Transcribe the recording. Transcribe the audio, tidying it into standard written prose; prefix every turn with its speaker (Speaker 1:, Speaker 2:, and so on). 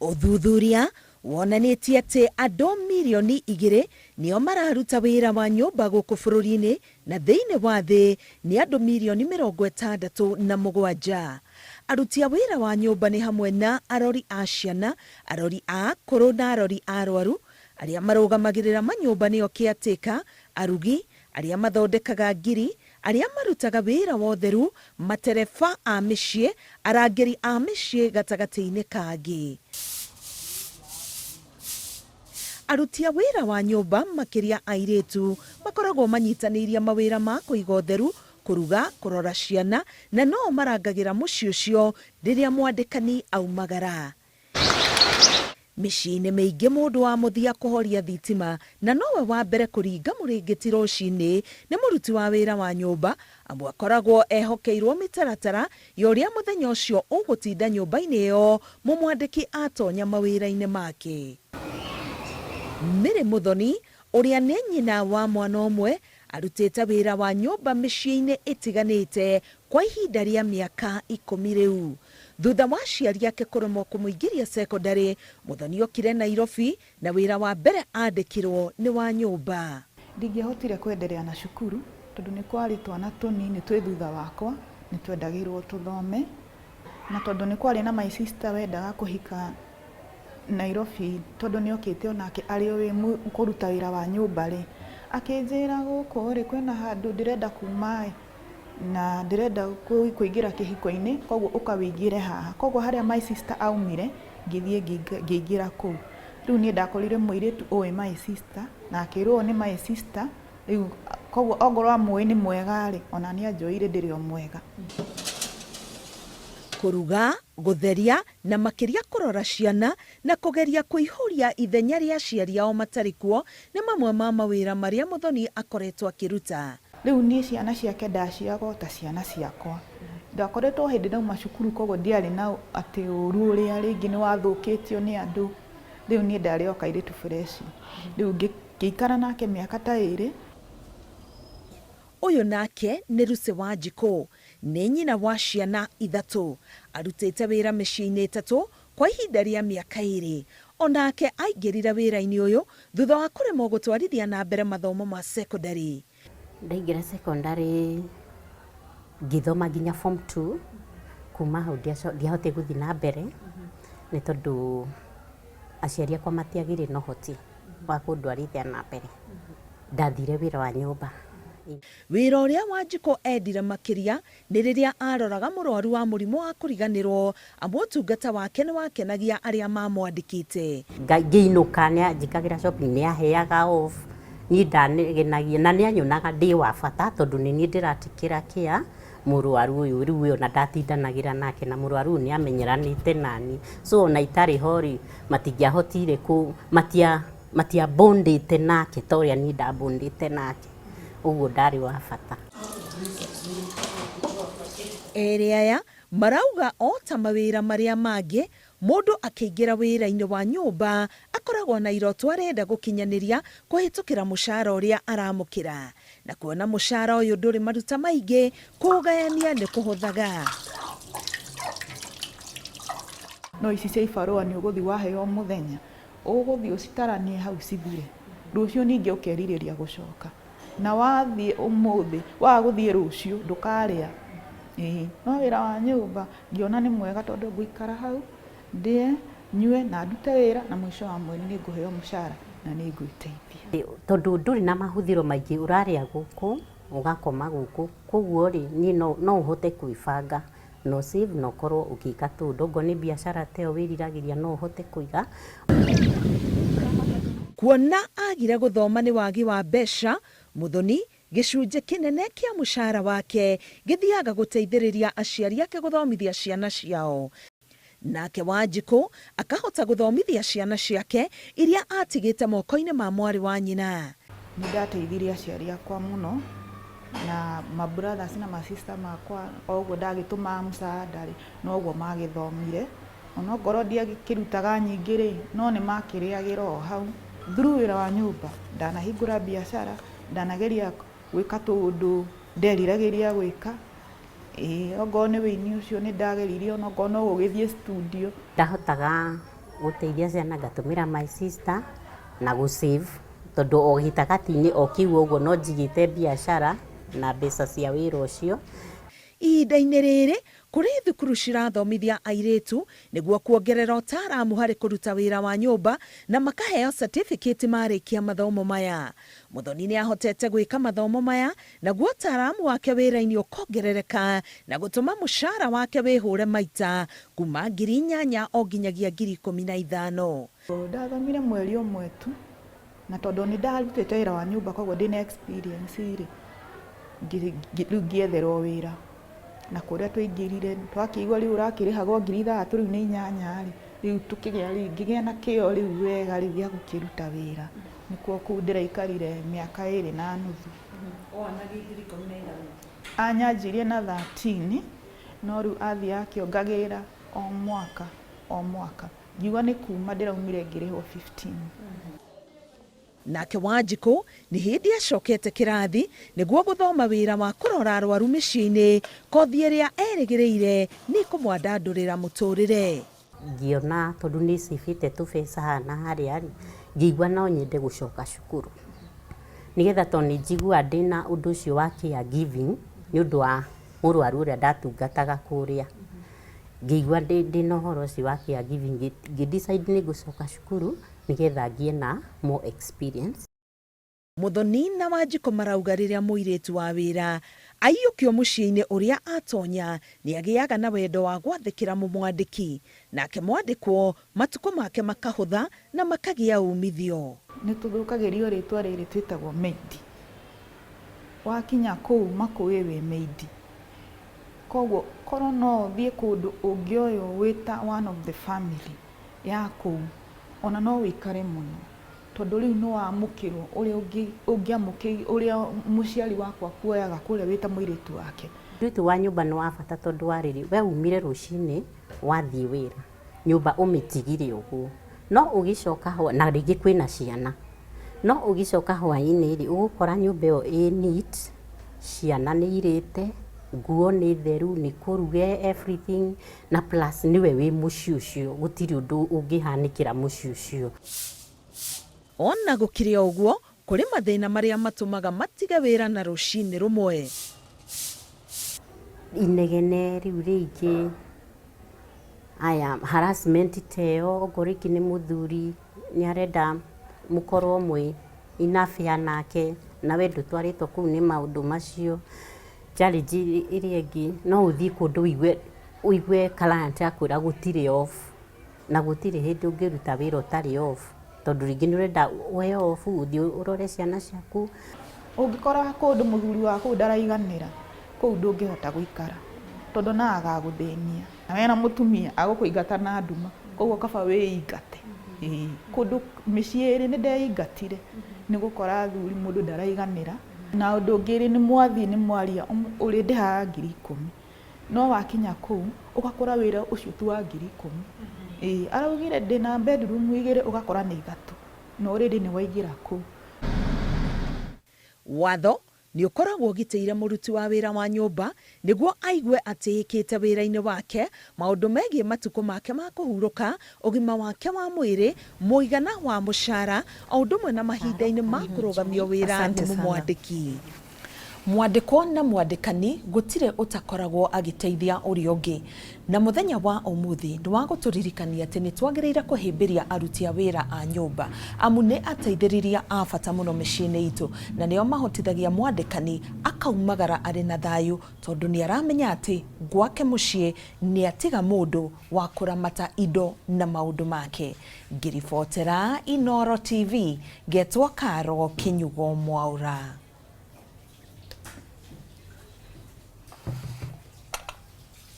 Speaker 1: Ũthuthuria wonanĩtie atĩ andũ mirioni 2 nĩo mararuta wĩra wa nyũmba gũkũ bũrũri-inĩ na thĩinĩ wa thĩ nĩ andũ mirioni 67. Aruti a wĩra wa nyũmba nĩ hamwe na arori a ciana, arori a akũrũ na arori a arwaru, arĩa marũgamagĩrĩra manyũmba nĩo caretaker, arugi, arĩa mathondekaga ngiri, arĩa marutaga wĩra wa ũtheru, matereba a mĩciĩ, arangĩri a mĩciĩ gatagatĩ-inĩ ka angĩ. Aruti a wĩra wa nyũmba, makĩria airĩtu, makoragwo manyitanĩirie mawĩra ma kũiga ũtheru, kũruga, kũrora ciana, na no o marangagĩra mũciĩ ũcio rĩrĩa mwandĩkani aumagara. Mĩciĩ-inĩ mĩingĩ mũndũ wa mũthia kũhoria thitima na nowe wa mbere kũringa mũrĩngĩti rũcinĩ nĩ mũruti wa wĩra wa nyũmba amu akoragwo ehokeirwo mĩtaratara ya ũrĩa mũthenya ũcio ũgũtinda nyũmba-inĩ ĩyo mũmwandĩki atonya mawĩra-inĩ make. Mary Muthoni ũrĩa nĩ nyina wa mwana ũmwe arutĩte wĩra wa nyũmba mĩciĩ-inĩ ĩtiganĩte kwa ihinda rĩa mĩaka 10 rĩu. Thutha wa aciari ake kũremwo kũmũingĩria cekondarĩ, Muthoni okire Nairobi na wĩra wa mbere andĩkirwo nĩ wa nyũmba.
Speaker 2: Ndingĩahotire kwenderea na cukuru tondũ nĩ kwarĩ twana tũnini twĩ thutha wakwa nĩ twendagĩrwo tũthome, na tondũ nĩ kwarĩ na my sister wendaga kũhika Nairobi tondũ nĩ okĩte onake arĩ o kũruta wĩra wa nyũmba rĩ, akĩnjĩra gũkũ rĩ kwĩna handũ ndĩrenda kuma ĩ, na ndĩrenda kũingĩra kĩhiko-inĩ koguo ũka wĩingĩre haha. Koguo harĩa my sister aumire ngĩthiĩ ngĩingĩra kũu. Rĩu niĩ ndakorire mũirĩtu ũĩ my sister na akĩrwo ũyũ nĩ my sister, rĩu koguo ongorwo amũĩ nĩ mwega rĩ, ona niĩ anjoire ndĩrĩ o mwega.
Speaker 1: Kũruga, gũtheria na makĩria kũrora ciana na kũgeria kũihũria ithenya rĩa aciari ao matarĩ kuo nĩ mamwe ma mawĩra marĩa Muthoni akoretwo akĩruta.
Speaker 2: Rĩu niĩ ciana ciake ndacioyaga o ta ciana ciakwa. Ndakoretwo o hĩndĩ ndauma cukuru koguo ndiarĩ na atĩ ũru ũrĩa rĩngĩ nĩ wathũkĩtio nĩ andũ. Rĩu niĩ ndarĩ o kairĩtu fresh. Rĩu ngĩikara nake mĩaka ta ĩrĩ.
Speaker 1: Ũyũ nake nĩ Lucy Wanjikũ. Nĩ nyina wa ciana ithatũ. Arutĩte wĩra mĩciĩ-inĩ ĩtatũ kwa ihinda rĩa mĩaka ĩrĩ. O nake aingĩrire wĩra-inĩ ũyũ thutha wa kũremwo gũtwarithia na mbere mathomo ma cekondarĩ.
Speaker 3: Ndaingĩra cekondarĩ ngĩthoma nginya form two, kuma hau ndiahotire gũthiĩ na mbere nĩ tondũ aciari akwa matiagĩire na ũhoti wa kũndwarithia na mbere. Ndathire wĩra wa nyũmba.
Speaker 1: Wĩra ũrĩa Wanjikũ endire makĩria nĩ rĩrĩa aroraga mũrwaru wa mũrimũ wa kũriganĩrwo amu ũtungata wake nĩ wakenagia arĩa mamwandĩkĩte.
Speaker 3: Ngĩinũka nĩ anjĩkagĩra shopping, nĩ aheaga off, niĩ ndanegenagia na nĩ anyonaga ndĩ wa bata tondũ nĩ niĩ ndĩratĩkĩra care mũrwaru ũyũ, rĩu we ona ndatindanagĩra nake na mũrwaru ũyũ nĩ amenyeranĩte naniĩ, so ona itarĩ ho rĩ, matingĩahotire kũ, matia matia bondĩte nake ta ũrĩa niĩ ndabondĩte nake, ũguo ndarĩ wa bata.
Speaker 1: Erĩ aya marauga o ta mawĩra marĩa mangĩ, mũndũ akĩingĩra wĩra-inĩ wa nyũmba akoragwo na iroto arenda gũkinyanĩria kũhĩtũkĩra mũcara ũrĩa aramũkĩra. Na kuona mũcara ũyũ ndũrĩ maruta maingĩ, kũũgayania nĩ kũhũthaga.
Speaker 2: No ici cia ibarũa nĩ ũgũthiĩ waheo mũthenya, ũgũthiĩ ũcitaranie hau cithire. Rũciũ ningĩ ũkerirĩria gũcoka. Na wathiĩ ũmũthĩ, waga gũthiĩ rũciũ ndũkarĩa. Ĩĩ, no wĩra wa nyũmba ngĩona nĩ mwega tondũ ngũikara hau, ndĩe, nyue na ndute wĩra na mũico wa mweri nĩ ngũheo mũcara na nĩ ngwĩteithia.
Speaker 3: Tondũ ndũrĩ na mahũthĩro maingĩ, ũrarĩa gũkũ, ũgakoma gũkũ, koguo rĩ, niĩ no ũhote kwĩbanga na ũ save na ũkorwo ũgĩka tũũndũ, okorwo nĩ biacara ta ĩyo wĩriragĩria no ũhote kũiga.
Speaker 1: Kuona agire gũthoma nĩ wagi wa mbeca, Muthoni gĩcunjĩ kĩnene kĩa mũcara wake gĩthiaga gũteithĩrĩria aciari ake gũthomithia ciana ciao. Nake Wanjikũ akahota gũthomithia ciana ciake iria atigĩte moko-inĩ ma mwarĩ wa nyina.
Speaker 2: Nĩ ndateithirie aciari akwa mũno na ma brothers na ma sister makwa o ũguo ndagĩtũmaga msaada rĩ, noguo magĩthomire. Onokorwo ndiakĩrutaga nyingĩ rĩ, no nĩ makĩrĩagĩra o hau. Through wĩra wa nyũmba ndanahingũra biacara, ndanageria gwĩka tũũndũ nderiragĩria gwĩka. Ĩĩ ongorwo nĩ wĩini ũcio nĩ ndageririe ona okorwo no gũgĩthiĩ studio.
Speaker 3: Ndahotaga Gũteithia ciana ngatũmĩra my sister na gũ save, tondũ o gĩtagatĩ-inĩ o kĩu ũguo no njigĩte biacara na mbeca cia wĩra ũcio.
Speaker 1: Ihinda-inĩ rĩrĩ kũrĩ thukuru cirathomithia airĩtu nĩguo kuongerera ũtaaramu harĩ kũruta wĩra wa nyũmba na makaheo certificate marĩkia mathomo maya. Muthoni nĩ ahotete gwĩka mathomo maya naguo ũtaaramu wake wĩra-inĩ ũkongerereka na gũtũma mũcara wake wĩhũre maita kuma 8,000 o nginyagia 15,000.
Speaker 2: Ndathomire mweri ũmwe tu, na tondũ nĩ ndarutĩte wĩra wa nyũmba koguo ndĩna experience rĩ, rĩu ngĩetherwo wĩra. Na kũrĩa twaingĩrire twakĩigua rĩu ũrakĩrĩhagwo 6,000 rĩu nĩ 8 rĩ, rĩu tũkĩgĩa rĩu ngĩgĩa na kĩo rĩu wega rĩu gĩa gũkĩruta wĩra. Nĩkuo kũu ndĩraikarire mĩaka 2.5. Anyanjirie na 13, no rĩu athiĩ akĩongagĩrĩra o mwaka o mwaka. Ngiuga nĩ kuma ndĩraumire ngĩrĩhwo 15.
Speaker 1: Nake Wanjikũ nĩ hĩndĩ acokete kĩrathi nĩguo gũthoma wĩra wa kũrora arwaru mĩciĩ-inĩ, kothi ĩrĩa erĩgĩrĩire nĩ ĩkũmwandandũrĩra mũtũrĩre.
Speaker 3: Ngĩona tondũ nĩ cĩbĩte tũbeca haha na harĩa rĩ, ngĩigua no nyende gũcoka cukuru nĩgetha tondũ nĩ njiguaga ndĩna ũndũ ũcio wa care giving nĩ ũndũ wa mũrwaru ũrĩa ndatungataga kũrĩa. Ngĩigua ndĩna ũhoro ũcio wa care giving, ngĩ decide nĩ ngũcoka cukuru nĩgetha ngĩe na more experience.
Speaker 1: Muthoni na Wanjikũ marauga rĩrĩa mũirĩtu wa wĩra aiyũkio mũciĩ-inĩ ũrĩa atonya nĩ agĩaga na wendo wa gwathĩkĩra mũmwandĩki, nake mwandĩkwo matukũ make makahũtha na makagĩa umithio.
Speaker 2: Nĩ tũthũkagĩrio rĩtwa rĩrĩ twĩtagwo maid. Wakinya kũu makũĩ wĩ maid. Koguo korwo no ũthiĩ kũndũ ũngĩoywo wĩ ta one of the family ya kũu, ona no ũikare mũno. Tondũ rĩu nĩ wamũkĩrwo ũrĩa ũngĩamũkĩrwo ũrĩa mũciari waku akuoyaga kũrĩa wĩ ta mũirĩtu wake.
Speaker 3: Mũirĩtu wa nyũmba nĩ wa bata tondũ wa rĩrĩ, we umire rũcinĩ wathiĩ wĩra, nyũmba ũmĩtigire ũguo, no ũgĩcoka na rĩngĩ kwĩna ciana, no ũgĩcoka hwaĩ-inĩ rĩ, ũgũkora nyũmba ĩyo ĩ neat, ciana nĩ irĩte, nguo nĩ theru, nĩ kũruge everything, na plus nĩwe wĩ mũciĩ ũcio, gũtirĩ ũndũ ũngĩhanĩkĩra mũciĩ ũcio.
Speaker 1: Ona gũkĩrĩ o ũguo, kũrĩ mathĩna marĩa matũmaga matige wĩra na rũcinĩ rũmwe.
Speaker 3: Inegene rĩu rĩingĩ, aya harassment ta ĩyo, okorwo rĩngĩ nĩ mũthuri nĩ arenda mũkorwo mwĩ in affair nake, na we ndũtwarĩtwo kũu nĩ maũndũ macio. Challenge ĩrĩa ĩngĩ, no ũthiĩ kũndũ ũigue client akwĩra gũtirĩ off, na gũtirĩ hĩndĩ ũngĩruta wĩra ũtarĩ off, tondũ rĩngĩ nĩ ũrenda ũheo off ũthiĩ ũrore ciana ciaku.
Speaker 2: Ũngĩkora kũndũ mũthuri wa kũu ndaraiganĩra, kũu ndũngĩhota gũikara tondũ na agagũthĩnia. Na wena mũtumia agũkũingata na nduma, koguo kaba wĩingate. Kũndũ mĩciĩ ĩrĩ nĩ ndeingatire nĩ gũkora athuri mũndũ ndaraiganĩra. Na ũndũ ũngĩ rĩ, nĩ mwathiĩ nĩ mwaria ũrĩndĩhaga 10,000, no wakinya kũu ũgakora wĩra ũcio ti wa 10,000. Araugire ndĩna bedroom 2, ũgakora nĩ 3, na already nĩ waingĩra kũu.
Speaker 1: Watho nĩ ũkoragwo ũgitĩire mũruti wa wĩra wa nyũmba nĩguo aigue atĩĩkĩte wĩra-inĩ wake, maũndũ megiĩ matukũ make ma kũhurũka, ũgima wake wa mwĩrĩ, mũigana wa mũcara, o ũndũ ũmwe na mahinda-inĩ ma kũrũgamio wĩra nĩ mũmwandĩki. Mwandĩkwo na mwandĩkani gũtirĩ ũtakoragwo agĩteithia ũrĩa ũngĩ, na mũthenya wa ũmũthĩ nĩ wa gũtũririkania atĩ nĩ twagĩrĩire kũhĩmbĩria aruti a wĩra a nyũmba, amu nĩ ateithĩrĩria a bata mũno mĩciĩ-inĩ itũ, na nĩo mahotithagia mwandĩkani akaumagara arĩ na thayũ, tondũ nĩ aramenya atĩ gwake mũciĩ nĩ atiga mũndũ wa kũramata indo na maũndũ make. Ngĩribotera Inooro TV, ngetwo Karo Kinyugo Mwaura.